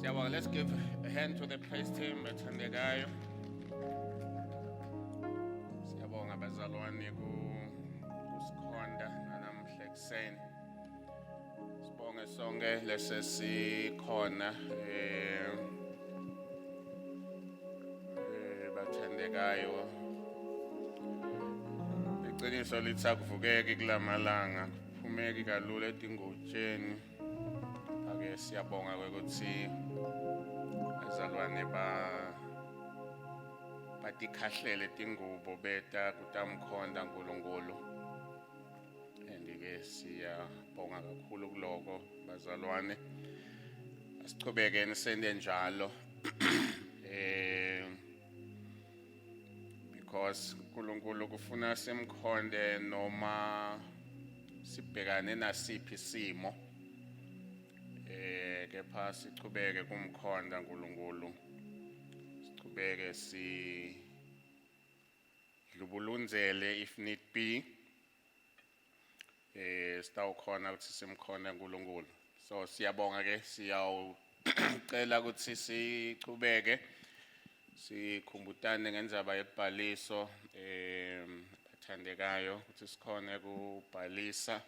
Siyabonga. Let's give a hand to the praise team ethandekayo. Siyabonga bazalwane ku kusikhonda namhla ekuseni. Sibonge sonke lesesikhona bathandekayo. Iqiniso lithi akuvukeki kulamalanga, kuphumeki kalula etingutsheni. Ake siyabonga ukuthi bazalwane ba batikhahlele tingubo beta kutamkhonta uNkulunkulu. And ke siyabonga kakhulu kuloko bazalwane. Asichubekeni sente njalo. Because uNkulunkulu kufuna simkhonde noma sibhekane nasiphi isimo, kepha sichubeke kumkhonda uNkulunkulu, sichubeke si dlubulundzele if need be, sitawukhona ukuthi simkhonde uNkulunkulu. So siyabonga ke, siyawucela ukuthi sichubeke sikhumbutane ngendzaba yebhaliso, bathandekayo, ukuthi sikhone kubhalisa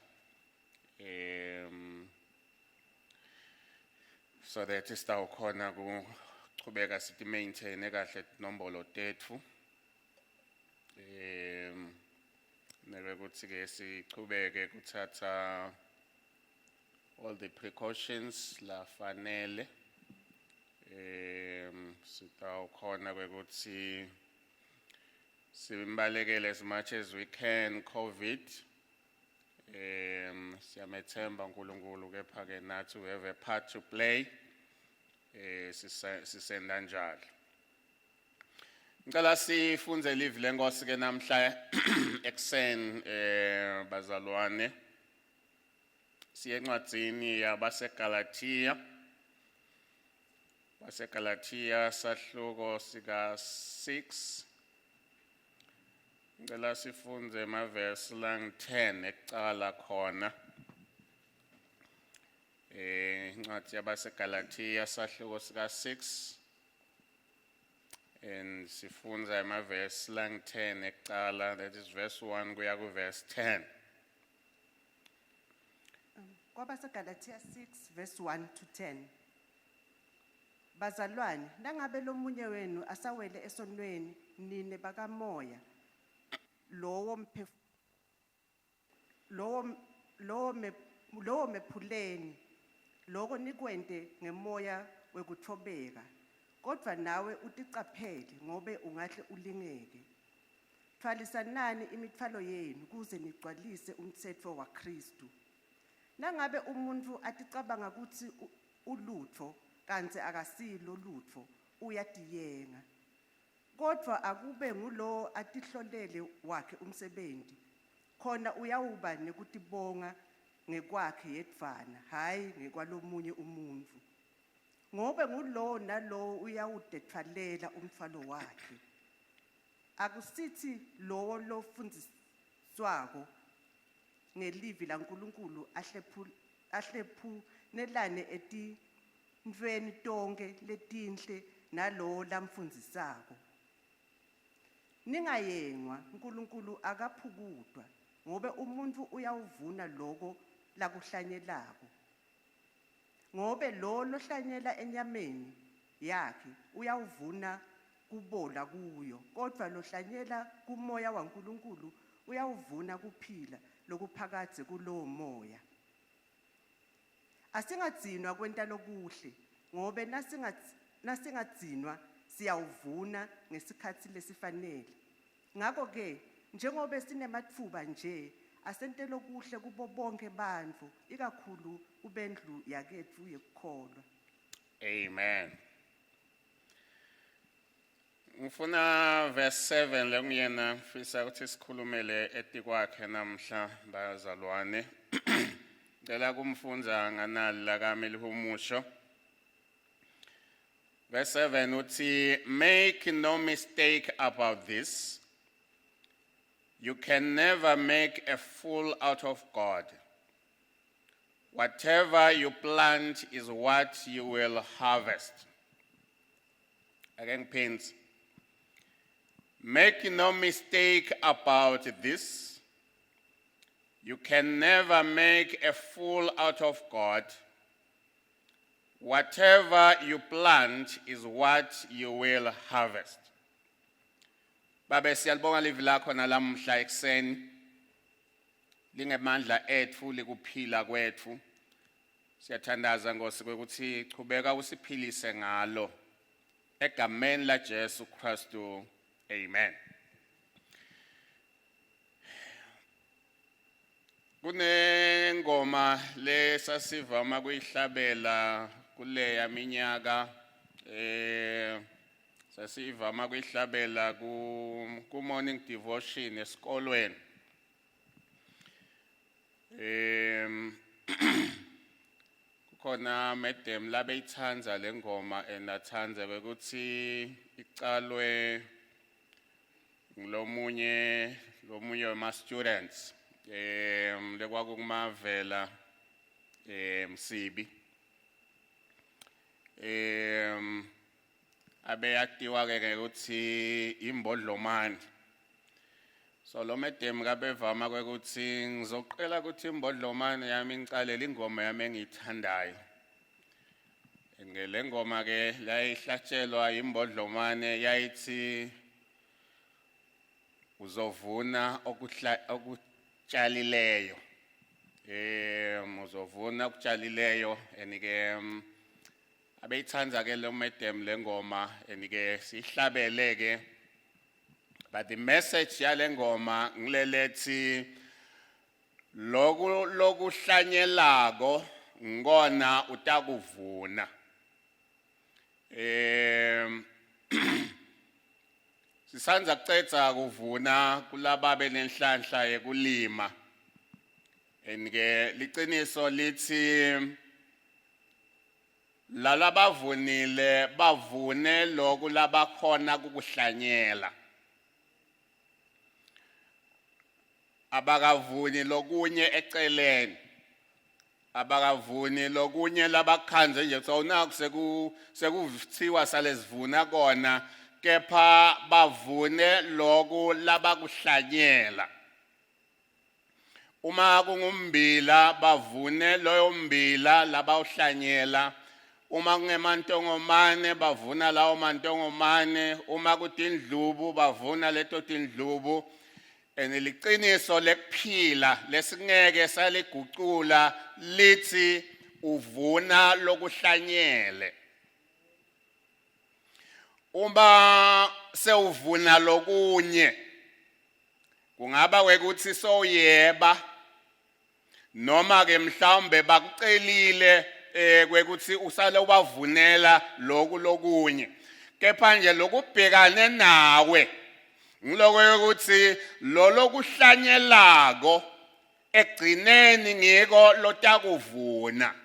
so that sitawukhona kuchubeka sithi maintain kahle tinombolo tetfu, nekuthi ke sichubeke kuthatha all the precautions lafanele, sitawukhona kwekuthi simbalekele as much as we can COVID. Siyamethemba uNkulunkulu, kepha ke nathi we have a part to play. Sisenda njalo. Ngicela sifunze livi lenkosi ke namhla ekuseni, bazalwane. Siye encwadzini yabaseGalatia. BaseGalatia sahluko sika 6. Ngicela sifunze emavesi lang 10 ekucala khona. Incwadi yabaseGalatia sahluko sika 6 and sifunza emavesi lang 10 ekucala, that is verse 1 kuya ku verse 10. KwabaseGalatia 6 verse 1 to 10. Bazalwane, nangabe lomunye wenu asawele esonweni, nine bakamoya, lowo mephuleni, loko nikwente ngemoya wekuthobeka. Kodwa nawe uticaphele ngobe ungahle ulingeke. Thwalisanani imithwalo yenu kuze nigcwalise umtsetfo waKristu. Nangabe umuntu aticabanga kutsi ulutfo kantsi akasilo lutfo, uyatiyenga. Kodwa akube ngulowo atihlolele wakhe umsebenti, khona uyawuba nekutibonga ngekwakhe yedvwana, hhayi ngekwalomunye umuntfu. Ngobe ngulowo nalowo uyawutetfwalela umtfwalo wakhe. Akusithi lowo lofundziswako ngelivi laNkulunkulu ahlephunelane etintfweni tonkhe letinhle nalowo lamfundzisako. Ningayengwa, uNkulunkulu akaphukutwa, ngobe umuntfu uyawuvuna loko lakuhlanyelako. Ngobe lo lohlanyela enyameni yakhe uyawuvuna kubola kuyo, kodwa lohlanyela kumoya waNkulunkulu uyawuvuna kuphila lokuphakadze kulowo moya. Asingadzinwa kwenta lokuhle, ngobe nasingadzinwa siyawuvuna ngesikhatsi lesifanele. Ngako ke njengobe sinematfuba nje, asente lokuhle kubo bonke bantfu, ikakhulu kubendlu yaketfu yekukholwa. Amen. Ngifuna verse 7 lekuyena ngifisa ukuthi sikhulumele etikwakhe namhla, bazalwane. Ngicela kumfundza nganali lakami lihumusho. Verse 7 uthi, "Make no mistake about this. You can never make a fool out of God. Whatever you plant is what you will harvest. Ake ngiphindze. Make no mistake about this. You can never make a fool out of God. Whatever you plant is what you will harvest. Babe, siyalibonga livi lakho nalamhla ekuseni. Lingemandla etfu, likuphila kwetfu. Siyathandaza, Nkosi, ukuthi chubeka usiphilise ngalo. Egameni la Jesu Kristu. Amen. Kunengoma lesasivama kuyihlabela kuleya minyaka, sasivama kuyihlabela ku morning devotion esikolweni. Kukhona madam labeyitsandza lengoma, enathandza ukuthi icalwe ngilomunye lomunye wema students lekwakumavela Msibi, abeyatiwa ke ngekuthi imbodlomani. So lo madam kabevama kwekuthi ngizoqela ukuthi imbodlomani yami ngicalele ingoma yami engiyithandayo. Ngele ngoma ke layihlatshelwa imbodlomane yayithi, "Uzovuna okutshalileyo." Uzovuna okutshalileyo. Enike abeyitsandza ke lo madam lengoma, enike sihlabele ke, but the message yale ngoma ngilelethi loku lokuhlanyelako ngikona utakuvuna. Sisandza kucedza kuvuna kulababe nenhlanhla yekulima, and ke liciniso lithi lalabavunile bavune loku labakhona kukuhlanyela, abakavuni lokunye eceleni, abakavuni lokunye labakhandze nje. So naku sekuthiwa salesivuna kona, kepha bavune loku labakuhlanyela. Uma kungumbila, bavune loyo mbila labawuhlanyela. Uma kungemantongomane, bavuna lawo mantongomane. Uma kutindlubu, bavuna leto tindlubu. And liciniso lekuphila lesingeke saligucula lithi uvuna lokuhlanyele. Uma sewuvuna lokunye, kungaba kwekuthi sowuyeba noma ke mhlawumbe bakucelile kwekuthi usale ubavunela loku lokunye, kepha nje lokubhekane nawe ngiloko yokuthi lo lokuhlanyelako ekugcineni ngiko lotakuvuna.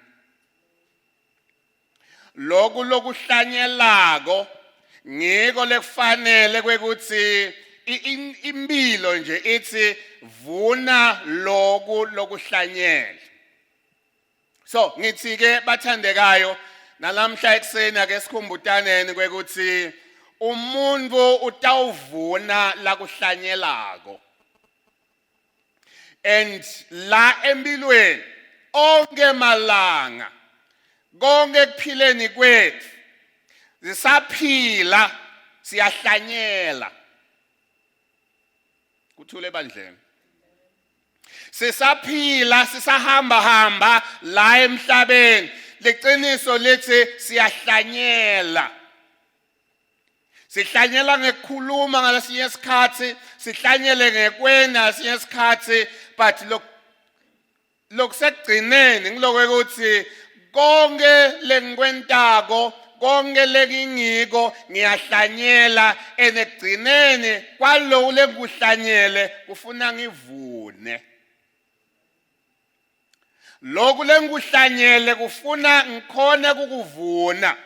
Loku lokuhlanyelako ngiko lekufanele kwekuthi impilo nje ithi vuna loku lokuhlanyele. So ngithi ke, bathandekayo, nalamhla ekuseni ake sikhumbutaneni kwekuthi umuntu utawuvuna lakuhlanyelako. And la empilweni onke malanga, konke ekuphileni kwethu, sisaphila siyahlanyela. Kuthule ebandleni. Sisaphila, sisahamba hamba la emhlabeni, liqiniso lithi siyahlanyela. Sihlanyela ngekukhuluma ngalesinye isikhathi, sihlanyele ngekwena ngalesinye isikhathi, but lokusekugcineni ngiloko ukuthi konke lengikwentako, konke lengingiko, ngiyahlanyela, enekugcineni kwaloku lengikuhlanyele kufuna ngivune. Lokhu lengikuhlanyele kufuna ngikhone kukuvuna,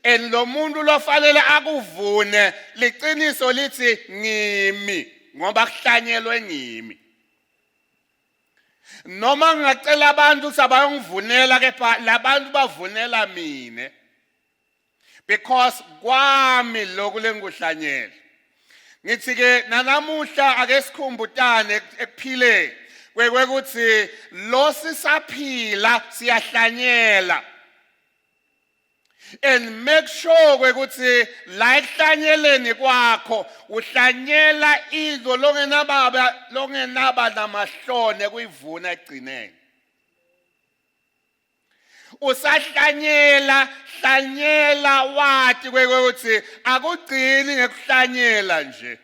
and lo muntu lofanele akuvune, liqiniso lithi ngimi, ngoba kuhlanyelwe ngimi. Noma ngingacela abantu ukuthi abayongivunela kepha labantu bavunela mina. Because kwami lokhu lengikuhlanyela. Ngithi ke nanamuhla ake sikhumbutane ekuphileni kwekuthi lo sisaphila siyahlanyela. And make sure kwekuthi la ekuhlanyeleni kwakho uhlanyela into longenababa longenaba namahlone kuyivuna ekugcineni. Usahlanyela hlanyela wati kwekuthi akugcini ngekuhlanyela nje.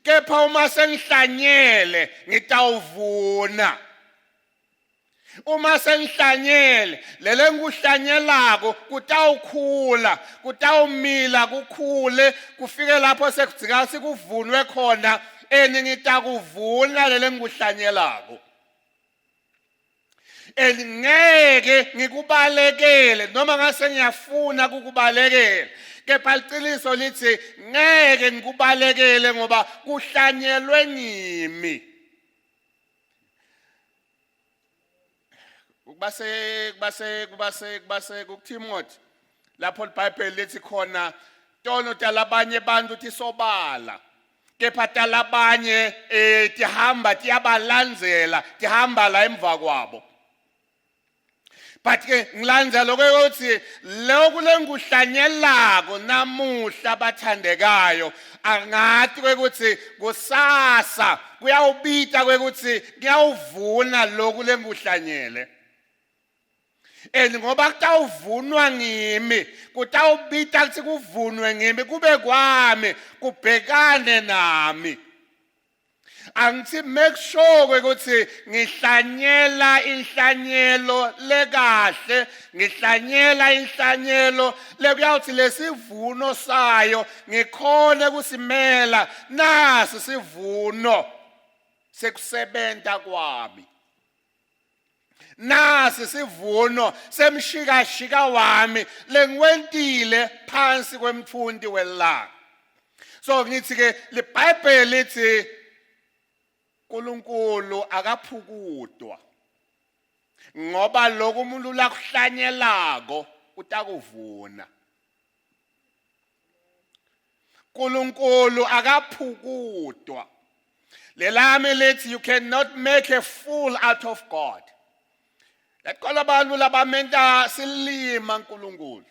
Kepha uma sengihlanyele ngitawuvuna. Uma sengihlanyele lele ngikuhlanyelako kutawukhula kutawumila kukhule kufike lapho sekudzika sikuvunwe khona eni ngitakuvuna lele ngikuhlanyelako and ngeke ngikubalekele noma ngase ngiyafuna kukubalekela kepha liqiniso lithi ngeke ngikubalekele ngoba kuhlanyelwe ngimi. Kubase kubase kubase kubase kuTimothy lapho iBhayibheli lithi khona tono talabanye bantu tisobala kepha talabanye eh tihamba tiyabalandzela tihamba la emva kwabo. But ke ngilandza lokho ukuthi lokhu lengikuhlanyelako namuhla bathandekayo angati kwekuthi kusasa kuyawubita kwekuthi kuyawuvuna lokhu lengikuhlanyele. And ngoba kutawuvunwa ngimi kutawubita ukuthi kuvunwe ngimi kube kwami kubhekane nami. Angithi make sure ukuthi ngihlanyela inhlanyelo lekahle, ngihlanyela inhlanyelo lekuyawuthi lesivuno sayo ngikhone kusimela nasi sivuno sekusebenta kwami. Nasi sivuno semshikashika wami lengiwentile phansi kwemtfunti welanga. So ngithi ke liBhayibheli lithi uNkulunkulu akaphukudwa ngoba lokhu umuntu lakuhlanyelako utakuvuna. uNkulunkulu akaphukudwa. Lelami lithi you cannot make a fool out of God. Laqala abantu labamenta silima uNkulunkulu.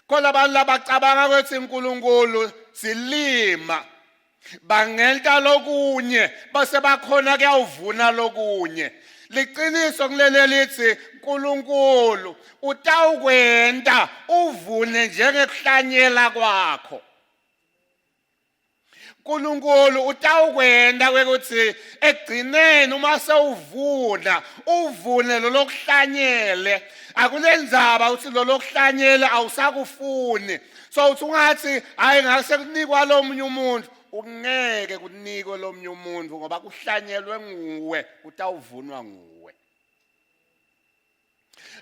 Khona abantu labacabanga ukuthi uNkulunkulu silima bangenta lokunye base bakhona kuyawuvuna lokunye. Liqiniso kulele lithi uNkulunkulu utawukwenta uvune njengekuhlanyela kwakho. uNkulunkulu utawukwenta kwekuthi ekugcineni uma sewuvuna uvune lolokuhlanyele akulendzaba ukuthi lolokuhlanyele awusakufuni so uthi ungathi hayi ngase kunikwa lomunye umuntu ungeke kunikwe lomunye umuntu ngoba kuhlanyelwe nguwe kutawuvunwa nguwe.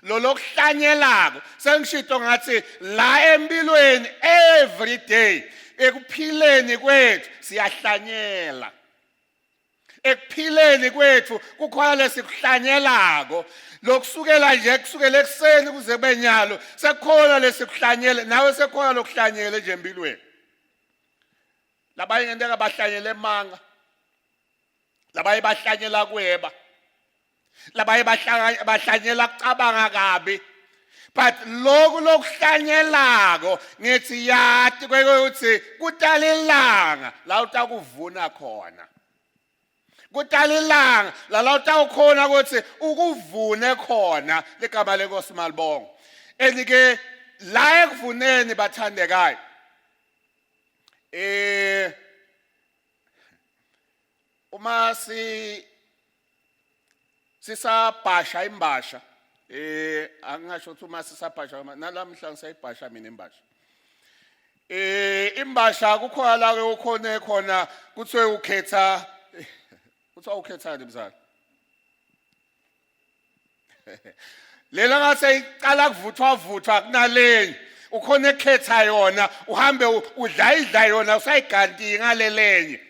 Lolokuhlanyelako sengishito ngathi la empilweni every day ekuphileni kwethu siyahlanyela. Ekuphileni kwethu kukhona lesikuhlanyelako lokusukela nje kusukela ekuseni kuze kube nyalo sekukhona lesikuhlanyele nawe sekukhona lokuhlanyele nje empilweni. Labanye ngenteka bahlanyele emanga, labanye bahlanyela kweba, labanye bahlanyela kucabanga kabi. But lokhu lokuhlanyelako ngithi yati kwekuthi kutalilanga la utakuvuna khona. Kutalilanga la la utawukhona ukuthi ukuvune khona ligama lenkosi malibongo. And ke la ekuvuneni bathandekayo uma si sisabhasha imbasha angingasho ukuthi uma sisabhasha nalamhla ngisayibhasha mina imbasha. Imbasha kukhona la ke ukhone khona kuthiwe ukhetha kuthiwa ukhethani mzala. Lela ngase iqala kuvuthwa vuthwa kunalenye ukhona ekhetha yona uhambe udla idla yona usayiganti ngalelenye.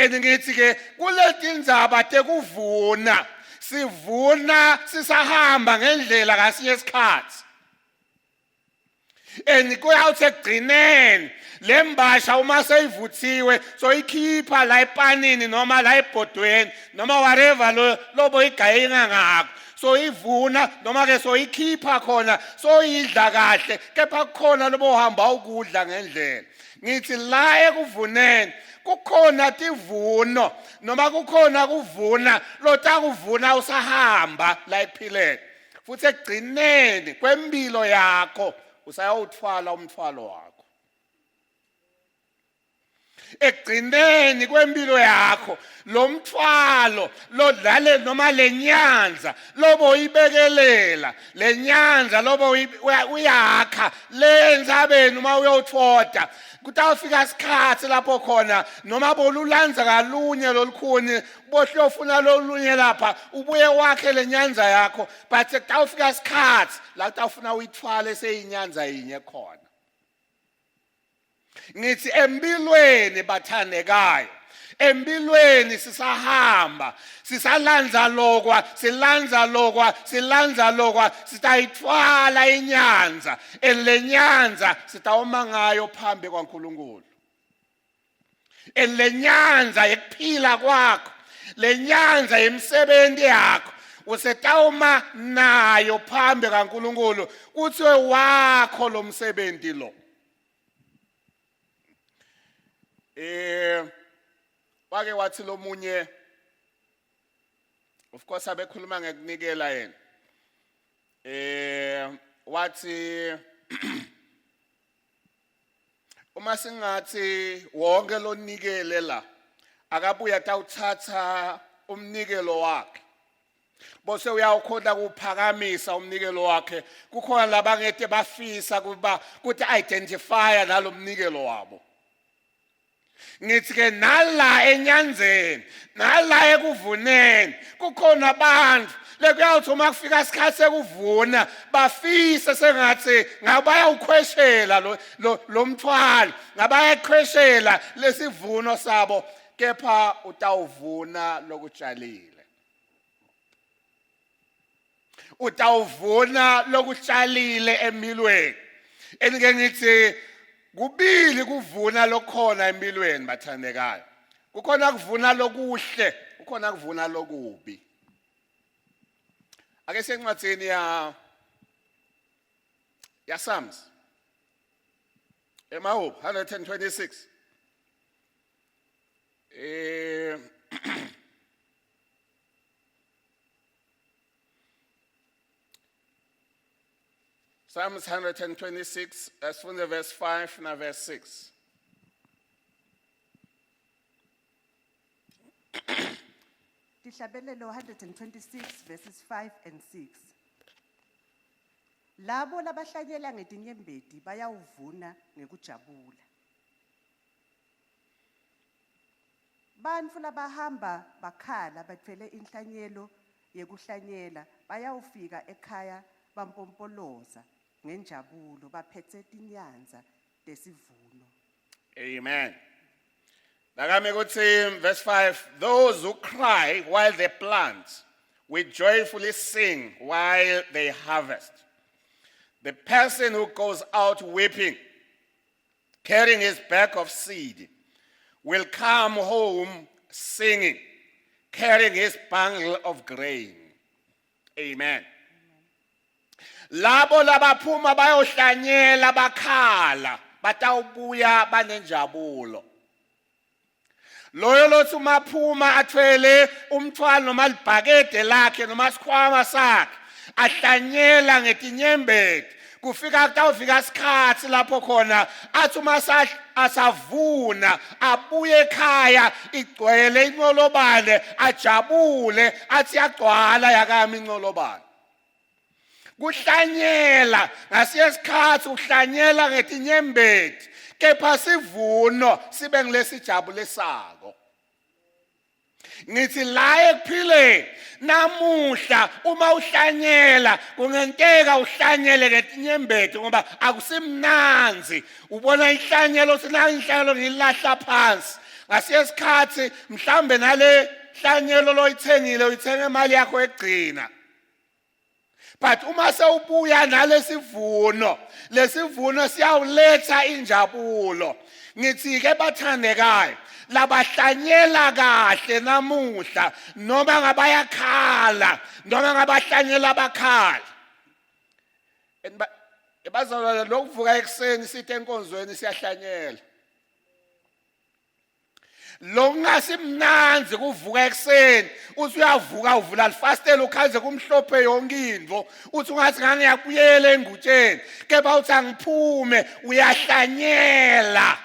And ngithi ke kuletindzaba tekuvuna sivuna sisahamba ngendlela ngasinye isikhathi. And kuyawuthi ekugcineni le mbasha uma seyivuthiwe soyikhipha la epanini noma la ebhodweni noma whatever lo lobo igayinga ngakho soyivuna noma ke soyikhipha khona soyidla kahle kepha kukhona lobo hamba ukudla ngendlela. Ngithi la ekuvuneni kukhona tivuno noma kukhona kuvuna lotakuvuna usahamba la ekuphileni futhi ekugcineni kwempilo yakho usayawuthwala umthwalo wakho. Ekugcineni kwempilo yakho lo mthwalo lodlale noma lenyanza lobo uyibekelela lenyanza lobo uyakha le entsabeni uma uyothoda kutawufika isikhathi lapho khona noma bolulanza kalunye lolukhuni bohlofuna lolunye lapha ubuye wakhe lenyanza yakho but kutawufika isikhathi la kutawufuna uyithwale seyinyanza yinye khona. Ngithi empilweni bathandekayo, empilweni sisahamba sisalandza lokwa silandza lokwa silandza lokwa sitayithwala inyanza and le nyanza sitawuma ngayo phambi kwaNkulunkulu. And le nyanza yekuphila kwakho, le nyanza yemisebenzi yakho usetawuma nayo phambi kaNkulunkulu kuthiwe wakho lo msebenzi lo. Wake wathi lomunye, of course abekhuluma ngekunikela yena, wathi uma singathi wonke lonikele la akabuye atawuthatha umnikelo wakhe bose uyawukhona kuphakamisa umnikelo wakhe, kukhona labangete bafisa kuba kuthi identify nalomnikelo wabo. Ngithi ke nala enyanzeni nala ekuvuneni kukhona abantu lekuyawuthi uma kufika isikhathi sekuvuna bafise sengathi ngabayawukhweshela lo lo mthwalo, ngabayakhweshela lesivuno sabo, kepha utawuvuna lokutshalile. Utawuvuna lokutshalile empilweni. Enike ngithi kubili kuvuna lokhona empilweni bathandekayo. Kukhona kuvuna lokuhle, kukhona kuvuna lokubi. Ake sencwadzini ya Psalms. Emahubo 126. Psalms 126, asifunde verse 5 na verse 6. Tihlabelelo 126 verses 5 and 6. Labo labahlanyela ngetinyembeti bayawuvuna ngekujabula. Bantfu labahamba bakhala batfwele inhlanyelo yekuhlanyela bayawufika ekhaya bampompoloza ngenjabulo baphetse tinyanza tesivuno. Amen. Nakami kuthi verse 5, those who cry while they plant will joyfully sing while they harvest. The person who goes out weeping, carrying his bag of seed, will come home singing, carrying his bundle of grain. Amen. Labo labaphuma bayohlanyela bakhala batawubuya banenjabulo. Loyo lothi umaphuma athwele umthwalo noma libhakede lakhe noma sikhwama sakhe ahlanyela ngetinyembeti, kufika kutawufika isikhathi lapho khona athi uma asavuna abuye ekhaya igcwele inqolobane, ajabule athi yagcwala yakami inqolobane. Kuhlanyela ngasiye isikhathi uhlanyela ngetinyembeti, kepha sivuno sibe ngilesijabulisako. Ngithi la ekuphileni namuhla uma uhlanyela kungenteka uhlanyele ngetinyembeti ngoba akusimnanzi ubona inhlanyelo sina inhlanyelo ngilahla phansi. Ngasiye isikhathi mhlambe nale hlanyelo loyithengile uyithenga imali yakho yekugcina. But uma sewubuya nalesivuno, lesivuno siyawuletha injabulo. Ngithi ke bathandekayo, labahlanyela kahle namuhla noma ngabayakhala noma ngabahlanyela bakhala. Bazalwane lokuvuka ekuseni sithi enkonzweni siyahlanyela. Lokungasimnandzi kuvuka ekuseni uthi uyavuka uvula lifastela ukhanze kumhlophe yonke into uthi ungathi ngangiyabuyela engutsheni kepha uthi angiphume uyahlanyela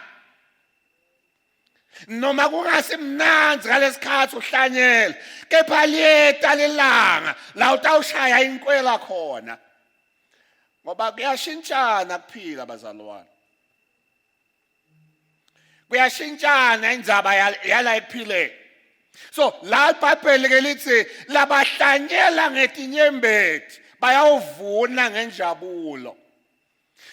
noma kungasimnandzi ngalesikhathi uhlanyela kepha liyeta lelanga la utawushaya inkwela khona ngoba kuyashintshana kuphila bazalwane kuyashintshana indzaba yala ekuphileni so la iBhayibheli ke lithi labahlanyela ngetinyembeti bayawuvuna ngenjabulo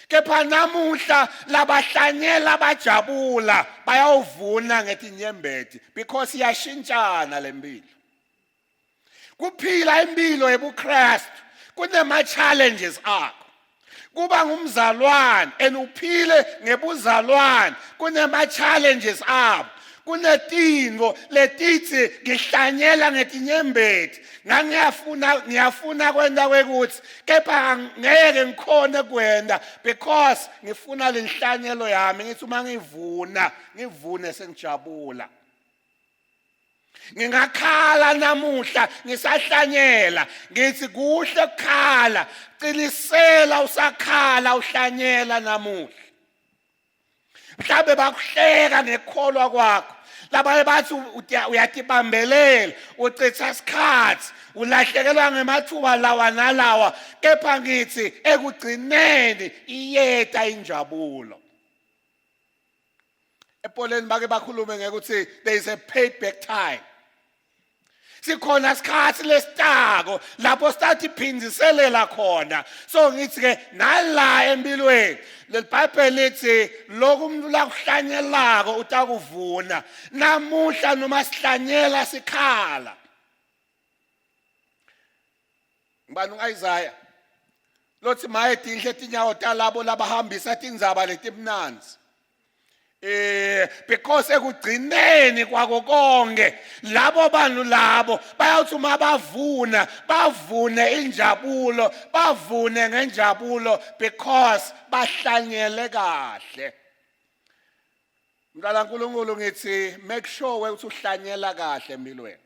kepha namuhla labahlanyela bajabula bayawuvuna ngetinyembeti because iyashintshana lempilo Kuphila impilo yobuKristu kunema challenges akho. Kuba ngumzalwane and uphile ngebuzalwane kunema challenges abo. Kunetinto letithi ngihlanyela ngetinyembeti ngangiyafuna ngiyafuna kwenta kwekuthi kepha ngeke ngikhone kwenta because ngifuna lenhlanyelo yami ngithi uma ngivuna ngivune sengijabula. Ngingakhala namuhla ngisahlanyela ngithi kuhle kukhala qinisela usakhala uhlanyela namuhla mhlawumbe bakuhleka ngekukholwa kwakho labanye bathi uyatibambelela uchitha isikhathi ulahlekelwa ngemathuba lawa nalawa kepha ngithi ekugcineni iyeta injabulo Epoleni bake bakhulume ngekuthi there is a payback time. Sikhona isikhathi lesitako lapho sithatha iphindiselela khona. So ngithi ke nala empilweni leliBhayibheli lithi lokhu umuntu lakuhlanyelako utakuvuna. Namuhla noma sihlanyela sikhala. Ngibani uIsaiah lothi maye tinhle tinyawo talabo labahambisa tindzaba letimnandzi eh because ekugcineni kwako konke labo bantu labo bayawuthi uma bavuna bavune injabulo bavune ngenjabulo because bahlanyele kahle mntwana kaNkulunkulu ngithi make sure ukuthi uhlanyela kahle empilweni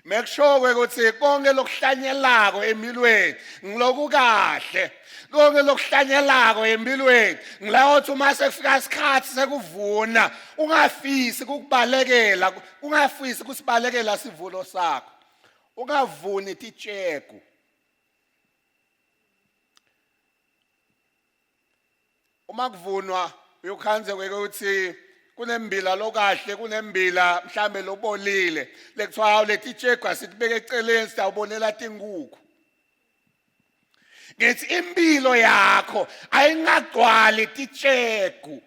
Make sure ukuthi konke lokuhlanyelako empilweni ngilokukahle konke lokuhlanyelako empilweni ngilawuthi uma sekufika isikhathi sekuvuna ungafisi ukubalekela ungafisi kusibalekela sivuno sakho ungavuni titshegu Uma kuvunwa uyokhanze ukuthi kunembila lokahle kunembila mhlambe lobolile lekuthiwa hawu leti tshegwa sitibeke eceleni sitawubonela tinkukhu ngithi impilo yakho ayingagcwali titshegu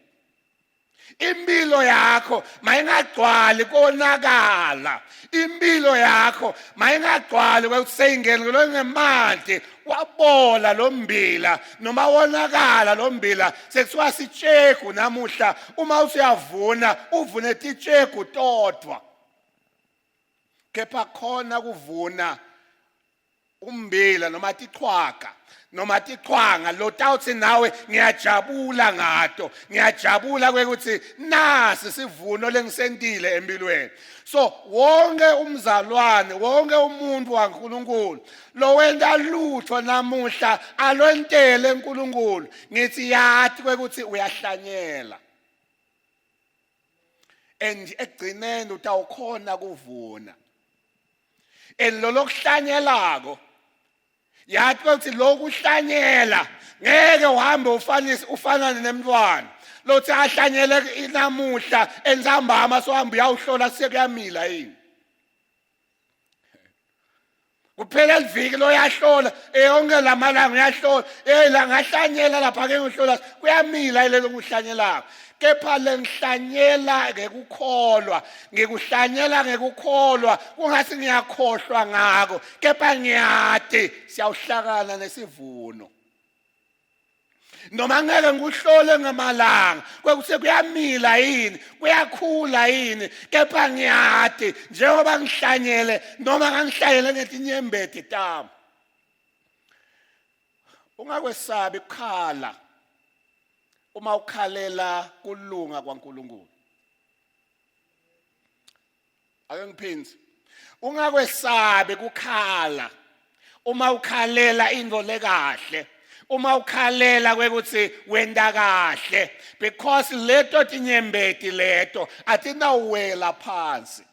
impilo yakho mayingagcwali konakala impilo yakho mayingagcwali kwekuthi seyingenelwe ngemanti wabola lo mbila noma wonakala lo mbila sekuthiwa sitshegu namuhla uma usuyavuna uvune titshegu todwa kepha khona kuvuna umbila noma tichwaga noma tichwanga lotawuthi nawe ngiyajabula ngato ngiyajabula kwekuthi nasi sivuno lengisentile empilweni so wonke umzalwane wonke umuntu waNkulunkulu lowenta lutho namuhla alwentele uNkulunkulu ngithi yathi kwekuthi uyahlanyela and ekugcineni utawukhona kuvuna and lo lokuhlanyelako yathi ukuthi lokhu uhlanyela ngeke uhambe ufanise ufanane nemntwana lothi ahlanyele inamuhla entsambama sohamba uyawuhlola sekuyamila yini. Kuphela liviki loyahlola yonke lamalanga uyahlola hey la ngahlanyela lapha ke ngihlola kuyamila lelo kuhlanyelako kepha lengihlanyela ngekukholwa ngikuhlanyela ngekukholwa kungasi ngiyakhohlwa ngako kepha ngiyati siyawuhlakana nesivuno noma ngeke ngikuhlole ngamalanga kwekuse kuyamila yini kuyakhula yini kepha ngiyati njengoba ngihlanyele noma ngangihlanyele ngetinyembeti tami ungakwesabi kukhala uma ukhalela kulunga kwaNkuluNkulu ake ngiphindze ungakwesabi kukhala uma ukhalela into lekahle uma ukhalela kwekuthi wenta kahle because leto tinyembeti leto atinawuwela phansi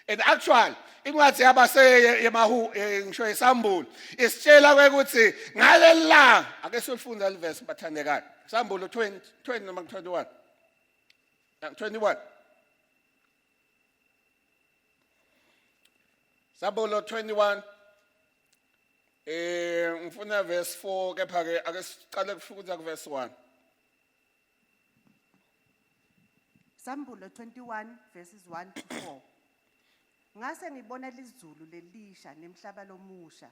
and actually incwadi yabase yemahu eh, ngisho isambulo isitshela kwekuthi ngalelanga ake siyolifunda levesi bathandekayo sambulo 20 20 noma 21 21 Sambulo 21 eh ngifuna verse 4 kepha ke ake siqale kufunda ku verse 1 Sambulo 21 verses 1 to 4. Ngase ngibona lizulu lelisha nemhlaba lomusha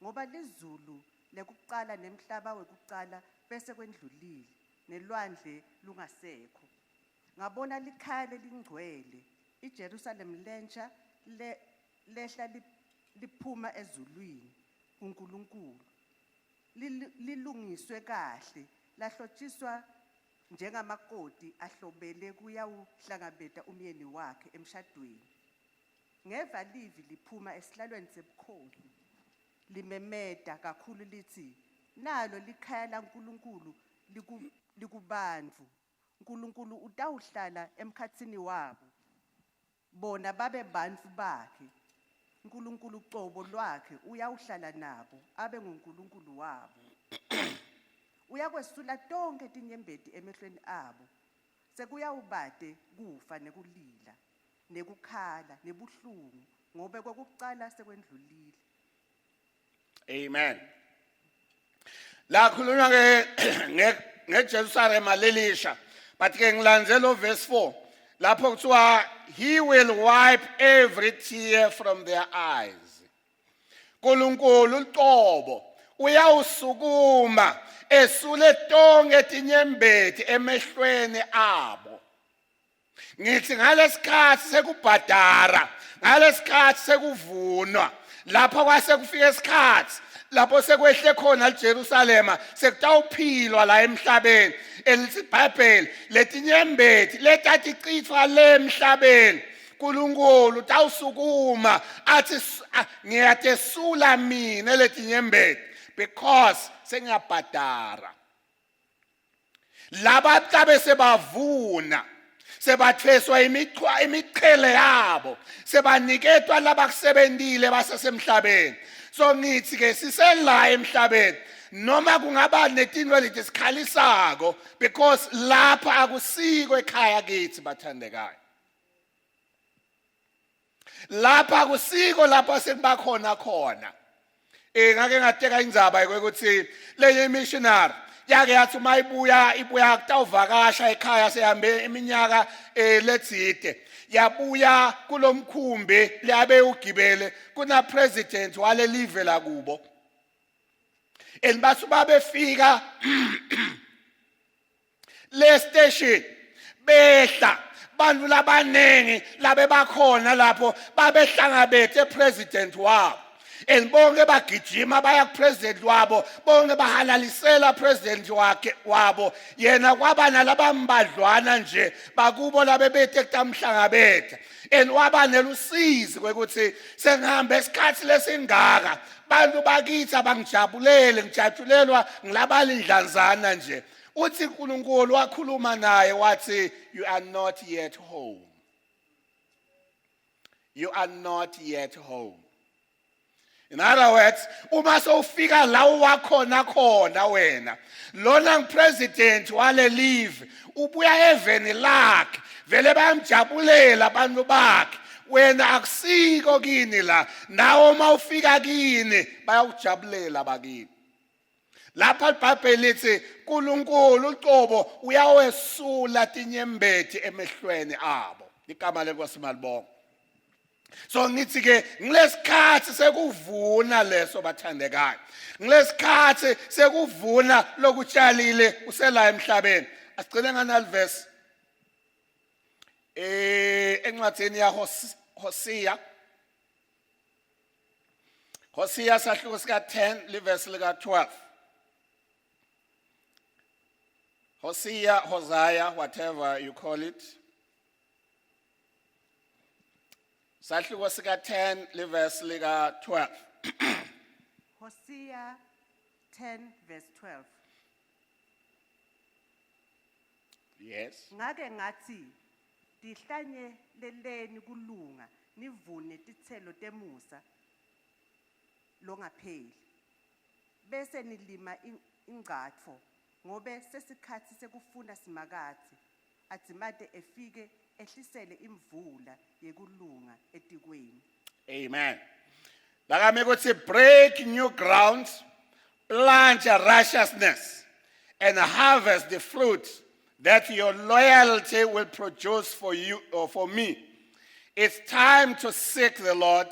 ngoba lizulu lekuqala nemhlaba wekuqala bese kwendlulile nelwandle lungasekho. Ngabona likhaya lelingcwele iJerusalem lentsha le, lehla liphuma ezulwini kuNkulunkulu. Lilungiswe kahle lahlotshiswa njengamakoti ahlobele kuyawuhlangabeta umyeni wakhe emshadweni. Ngeva livi liphuma esihlalweni sebukhosi limemeta kakhulu lithi nalo likhaya laNkulunkulu likubantfu. uNkulunkulu utawuhlala emkhatsini wabo bona babe bantfu bakhe uNkulunkulu cobo lwakhe uyawuhlala nabo abe nguNkulunkulu wabo uyakwesula tonke tinyembeti emehlweni abo sekuyawubate kufa nekulila nekukhala nebuhlungu ngobe kwekucala sekwendlulile. Amen. La khulunywa ke ngeJerusalema lelisha. But ke ngilandzela verse 4 lapho kuthiwa he will wipe every tear from their eyes. uNkulunkulu uqobo uyawusukuma esule tonke tinyembeti emehlweni abo. Ngithi ngalesikhathi sekubhadara, ngalesikhathi sekuvunwa, lapho kwase kufika isikhathi lapho sekwehle khona liJerusalema sekutawuphilwa la emhlabeni elithi iBhayibheli letinyembeti letatichithwa le emhlabeni uNkulunkulu utawusukuma athi ngiyatesula mina letinyembeti because sengiyabhadara laba tabe sebavuna sebathweswa imichwa imiqhele yabo sebaniketwa labakusebentile basesemhlabeni so ngithi ke sisela emhlabeni noma kungaba netinto letisikhalisako because lapha akusiko ekhaya kithi bathandekayo lapha akusiko lapha sekuba khona khona eh ngake ngateka indzaba ukuthi lenye missionary yake yathi uma ibuya ibuya kutawuvakasha ekhaya sehambe iminyaka eh letsite yabuya kulomkhumbi liyabe ugibele kuna president walelive lakubo and bathi babefika le station behla bantu labaningi labebakhona lapho babehlangabethe president wabo and bonke bagijima baya kupresident wabo bonke bahalalisela president wakhe wabo yena kwaba nalabambadlwana nje bakubo labebethe kutamhlangabetha and waba nelusizi kwekuthi sengihambe isikhathi lesingaka bantu bakithi abangijabulele ngijatshulelwa ngilabalindlanzana nje uthi uNkulunkulu wakhuluma naye wathi you are not yet home you are not yet home in other words uma sowufika la wakhona khona wena lona ngipresident wale live ubuya eveni lakhe vele bayamjabulela abantu bakhe Wena akusiko kini la. Nawe uma ufika kini bayakujabulela bakini. Lapha iBhayibheli lithi uNkulunkulu uqobo uyawesula tinyembeti emehlweni abo. Igama lenkosi malibonga. So ngithi ke ngilesikhathi sekuvuna leso bathandekayo. Ngilesikhathi sekuvuna lokutshalile usela emhlabeni. Asigcine nganali verse. Eh encwadini ya Hosea Hosea sahluko sika 10 livesi lika 12. Hosea, Hosea, whatever you call it. Sahluko sika 10 livesi lika 12. Hosea 10 verse 12. Yes. Ngake ngathi tihlanyeleleni kulunga nivune titselo temusa longapheli. Bese nilima ingcatfo ngobe sesikhatsi sekufuna Simakadze adzimate efike ehlisele imvula yekulunga etikwenu. Amen. Lakami ukuthi break new ground, plant righteousness and harvest the fruit that your loyalty will produce for you or for me. It's time to seek the Lord.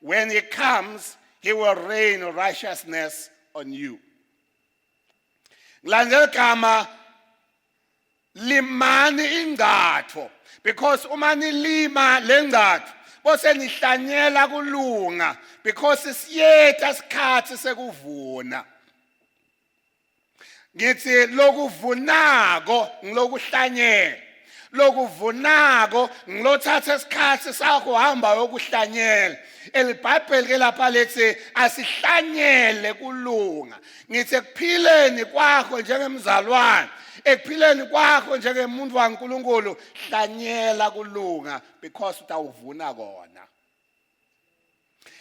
When he comes, he will rain righteousness on you. Ngilandela igama limani ingcatho because uma nilima lengcatho bose nihlanyela kulunga because siyetha isikhathi sekuvuna. Ngithi lokuvunako ngilokuhlanyela. Lokuvunako ngilothatha isikhathi sakho hamba yokuhlanyela. EliBhayibheli ke lapha lethi asihlanyele kulunga. Ngithi ekuphileni kwakho njengemzalwane, ekuphileni kwakho njengemuntu waNkulunkulu, hlanyela kulunga because utawuvuna kona.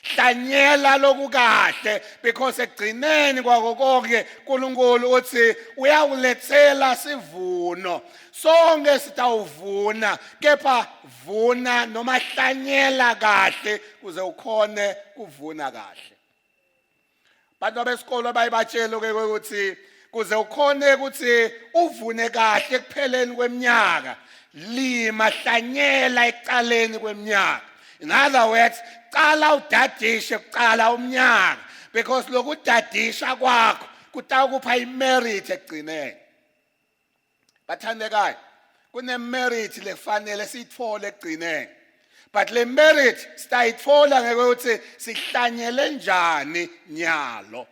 Hlanyela lokukahle because ekugcineni kwako konke uNkulunkulu uthi uyawulethela sivuno. Sonke sitawuvuna kepha vuna noma hlanyela kahle kuze ukhone kuvuna kahle. Bantu besikolo bayibatshela ke ukuthi kuze ukhone ukuthi uvune kahle ekupheleni kweminyaka lima hlanyela ekuqaleni kweminyaka. In other words, cala udadishe kuqala umnyaka because lokudadisha kwakho kutawukupha imerit ekugcineni. Bathandekayo, kunemerit lefanele siyithole ekugcineni. But le merit sitayithola ngekuthi sihlanyele njani nyalo.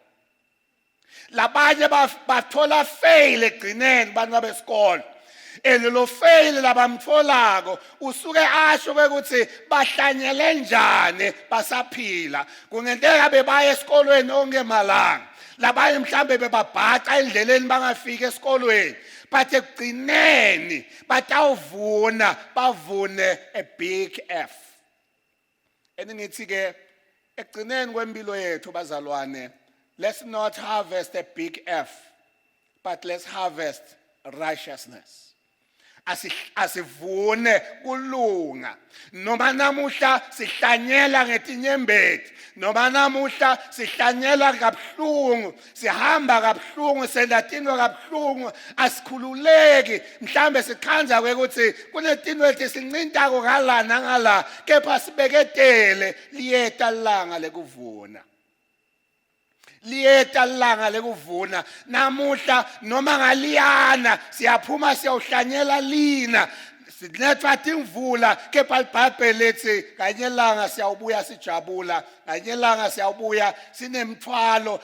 Labanye bathola fail ekugcineni bantu besikolo. And lo fail labamtholako usuke asho ukuthi bahlanyele njani basaphila. Kungenteka bebaya esikolweni onke malanga. Labanye mhlambe bebabhaca endleleni bangafiki esikolweni. But ekugcineni batawuvuna bavune a big F. Engithi ke ekugcineni kwempilo yethu bazalwane, let's not harvest a big F, but let's harvest righteousness. Asivune kulunga. Noma namuhla sihlanyela ngetinyembeti, noma namuhla sihlanyela kabuhlungu, sihamba kabuhlungu, senta tinto kabuhlungu, asikhululeki. Mhlambe sikhandza ukuthi kunetinto letisinqintako ngala nangala, kepha sibeketele liyeta langa lekuvuna. Liyeta langa lekuvuna. Namuhla noma ngaliyana siyaphuma siyawuhlanyela lina. Sinethwa timvula kepha iBhayibheli lithi kanye langa siyawubuya sijabula, kanye langa siyawubuya sinemthwalo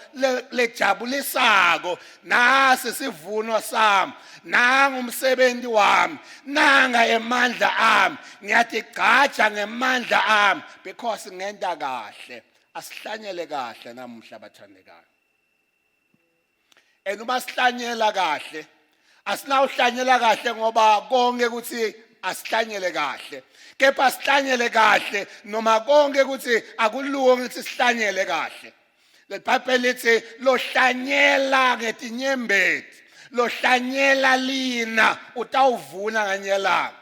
lejabulisako. Nasi sivuno sami, nanga umsebenzi wami, nanga emandla ami, ngiyatigcaja ngemandla ami because ngenta kahle. Asihlanyele kahle namuhla bathandekayo. And uma sihlanyela kahle, asinawuhlanyela kahle ngoba konke ukuthi asihlanyele kahle. Kepha sihlanyele kahle noma konke ukuthi akulungi ukuthi sihlanyele kahle. LeBhayibheli lithi lohlanyela ngetinyembeti, lohlanyela lina utawuvuna kanye langa.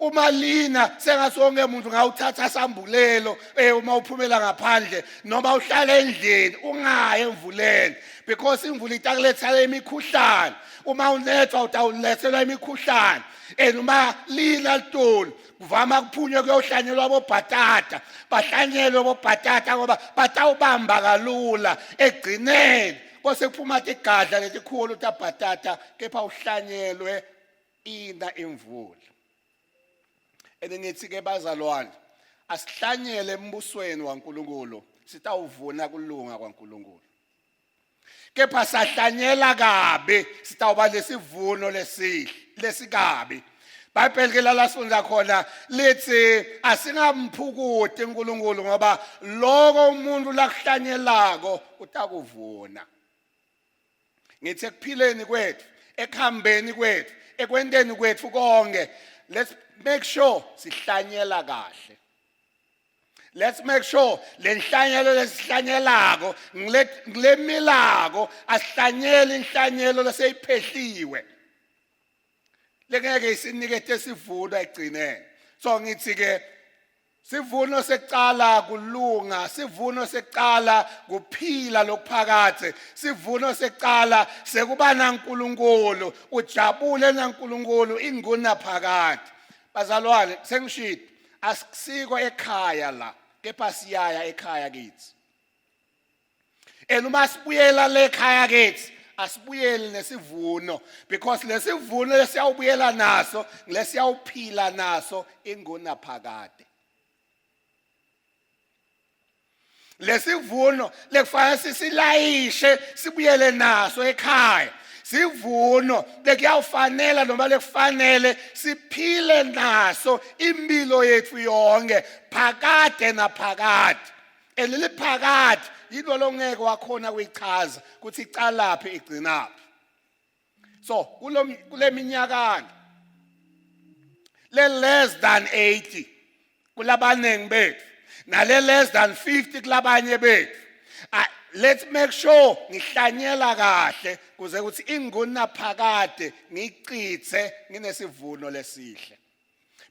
Uma lina sengathi wonke umuntu ngawuthatha sambulelo uma uphumela ngaphandle noma uhlala endlini ungayi emvuleni, because imvula itakulethela imikhuhlane. Uma unethwa utawulethelwa imikhuhlane. And uma lina litulu kuvama kuphunywe kuyohlanyelwa bobhatata, bahlanyelwe bobhatata ngoba batawubamba kalula ekugcineni kose kuphuma tigadla letikhulu tabhatata, kepha uhlanyelwe ina imvula. And ngithi ke bazalwane, asihlanyele embusweni waNkulunkulu, sitawuvuna kulunga kwaNkulunkulu. Kepha sahlanyela kabi, sitawuba lesivuno lesihle lesikabi. Bible ke la sifunda khona lithi asingamphukuti uNkulunkulu, ngoba lokho umuntu lakuhlanyelako utakuvuna. Ngithi ekuphileni kwethu, ekuhambeni kwethu, ekwenteni kwethu konke, let's make sure sihlanyela kahle. Let's make sure lenhlanyelo lesihlanyelako ngilemilako, asihlanyeli inhlanyelo leseyiphehliwe lengeke isinikete sivuno ekugcineni. So ngithi ke sivuno sekucala kulunga, sivuno sekucala kuphila lokuphakadze, sivuno sekucala sekuba naNkulunkulu, ujabule naNkulunkulu inguna phakade. Bazalwane, sengishilo, asisiko ekhaya la, kepha siyaya ekhaya kithi. And uma sibuyela le ekhaya kithi, asibuyeli nesivuno, because lesivuno lesiyawubuyela naso lesiyawuphila naso ingunaphakade. Lesivuno lekufanele sisilayishe sibuyele naso ekhaya, sivuno lekuyawufanela noma lekufanele siphile naso impilo yethu yonke phakade naphakade. Eliliphakade yilo longeke wakhona kuyichaza ukuthi icalaphi igcinaphi. So kule minyakana le less than 80 kulabaningi bethu, nale less than 50 kulabanye bethu, let's make sure ngihlanyela kahle kuze ukuthi ingunaphakade ngicithe nginesivuno lesihle.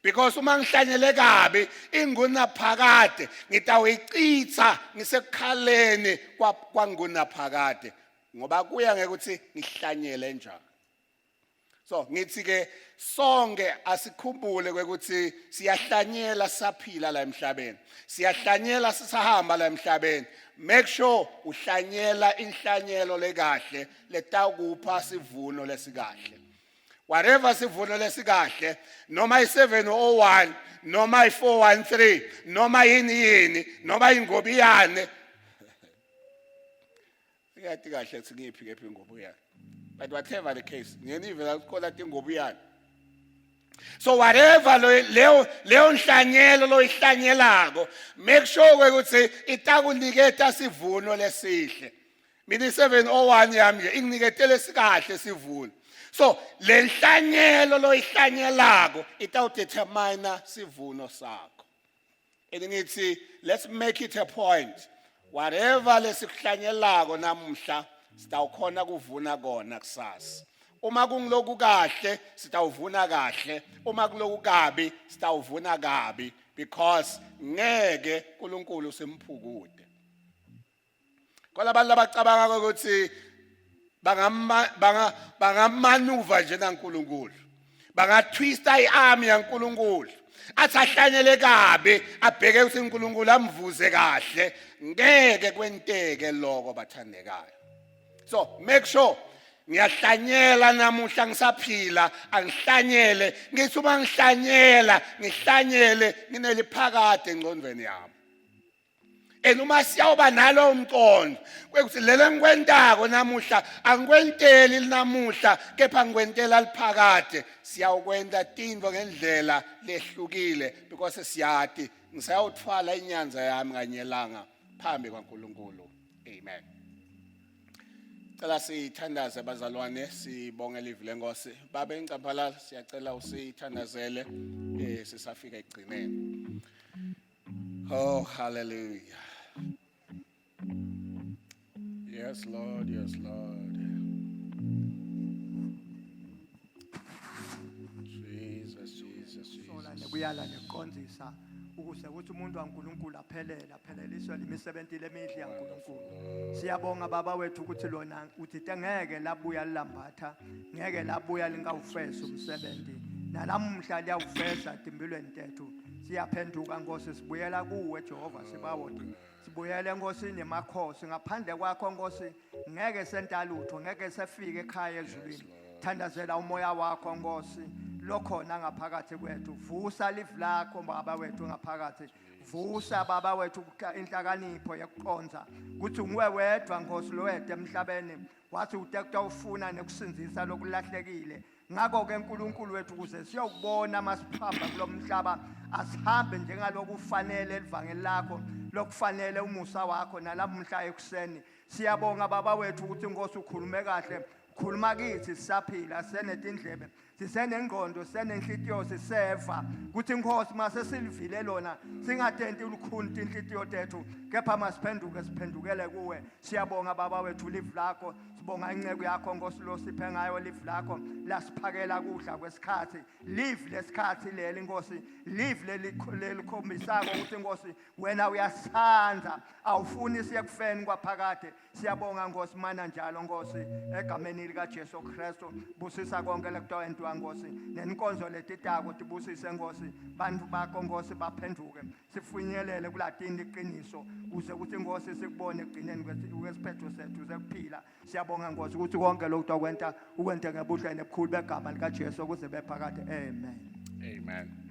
Because uma ngihlanyele kabi ingunaphakade ngitawuyicitha ngisekukhaleni kwangunaphakade, ngoba kuya ngekuthi ngihlanyele njani. So ngithi ke sonke asikhumbule ukuthi siyahlanyela sisaphila la emhlabeni, siyahlanyela sisahamba la emhlabeni. Make sure uhlanyela inhlanyelo lekahle letakupha sivuno lesikahle. Whatever sivuno lesikahle, noma i-701 noma i-413 noma yini yini noma ingobiyane, ngiyati kahle ukuthi ngiyiphi kephi ingobiyane, but whatever the case, ngiyenive la kukola tingobiyane. So whatever leyo nhlanyelo loyihlanyelako, make sure ukuthi itakuniketa sivuno lesihle. Mina i-701 yami nje inginiketele sikahle sivuno. So le nhlanyelo loyihlanyelako itawudetermine sivuno sakho. And ngithi let's make it a point, whatever lesikuhlanyelako namuhla sitawukhona kuvuna kona kusasa. Uma kungiloku kahle sitawuvuna kahle, uma kuloku kabi sitawuvuna kabi, because ngeke uNkulunkulu simphukude. Kodwa abantu labacabanga ukuthi bangamanuva nje naNkulunkulu, bangatwista iarm yaNkulunkulu, athi ahlanyele kabi abheke ukuthi uNkulunkulu amvuze kahle, ngeke kwenteke lokho bathandekayo. So make sure ngiyahlanyela namuhla ngisaphila, angihlanyele ngithi uma ngihlanyela ngihlanyele ngineliphakade engcondweni yami. And uma siyawuba nalowo mqondo kwekuthi lele ngikwentako namuhla angikwenteli namuhla kepha ngikwentela liphakade, siyawukwenta tintfo ngendlela lehlukile, because siyati ngisayawuthwala inyanza yami kanyelanga phambi kwaNkulunkulu. Amen. Cela sithandaze bazalwane, sibonge livi lenkosi. Babe Incaphalala, siyacela usithandazele sisafika ekugcineni. Oh, hallelujah. Yes, Lord, yes, Lord. Jesus, Jesus, Sola Jesus. Nekuyala nekuqondzisa ukuze ukuthi umuntu waNkulunkulu aphelele apheleliswe imisebenzi lemihle yaNkulunkulu. Siyabonga baba wethu ukuthi lona uthi ngeke labuya lilambatha, ngeke labuya lingawufeza umsebenzi. Nalamuhla liyawufeza timpilweni tethu. Siyaphenduka Nkosi, sibuyela kuwe Jehova Sibawoti. Sibuyele Nkosini yemakhosi, ngaphandle kwakho Nkosi ngeke senta lutho, ngeke sefike ekhaya ezulwini. Thandazela umoya wakho Nkosi lokhona ngaphakathi kwethu. Vusa live lakho baba wethu ngaphakathi. Vusa baba wethu inhlakanipho yokuqonza ukuthi nguwe wedwa Nkosi lowedwa emhlabeni wathi utekutawufuna nekusindzisa lokulahlekile. Ngakho-ke Nkulunkulu wethu ukuze siyokubona masihamba kulomhlaba asihambe njengalokufanele livangeli lakho lokufanele umusa wakho nalamuhla ekuseni. Siyabonga baba wethu ukuthi Nkosi ukhulume kahle, khuluma kithi sisaphila, sisenetindlebe, sisenengqondo, sisenenhlitiyo, siseva ukuthi Nkosi mase silivile lona singatenti ulukhuni tinhlitiyo tethu kepha masiphenduke siphendukele kuwe. Siyabonga baba wethu live lakho, sibonga inceku yakho Nkosi lo siphe ngayo live lakho lasiphakela kudla kwesikhathi, live lesikhathi leli Nkosi, live leli lelikhombisako ukuthi Nkosi wena uyasithanda, awufuni siye kufeni kwaphakade. Siyabonga Nkosi mana njalo Nkosi egameni lika Jesu Kristu. Busisa konke lekutawentiwa Nkosi nenkonzo letitako tibusise Nkosi, bantu bakho Nkosi baphenduke sifinyelele kulatini iqiniso kuze ukuthi Nkosi sikubone ekugcineni kwesiphetho sethu sekuphila. Siyabonga Nkosi ukuthi konke lokhu tokwenta ukwente ngebuhle nebukhulu begama lika Jesu kuze bephakade. Amen. Amen.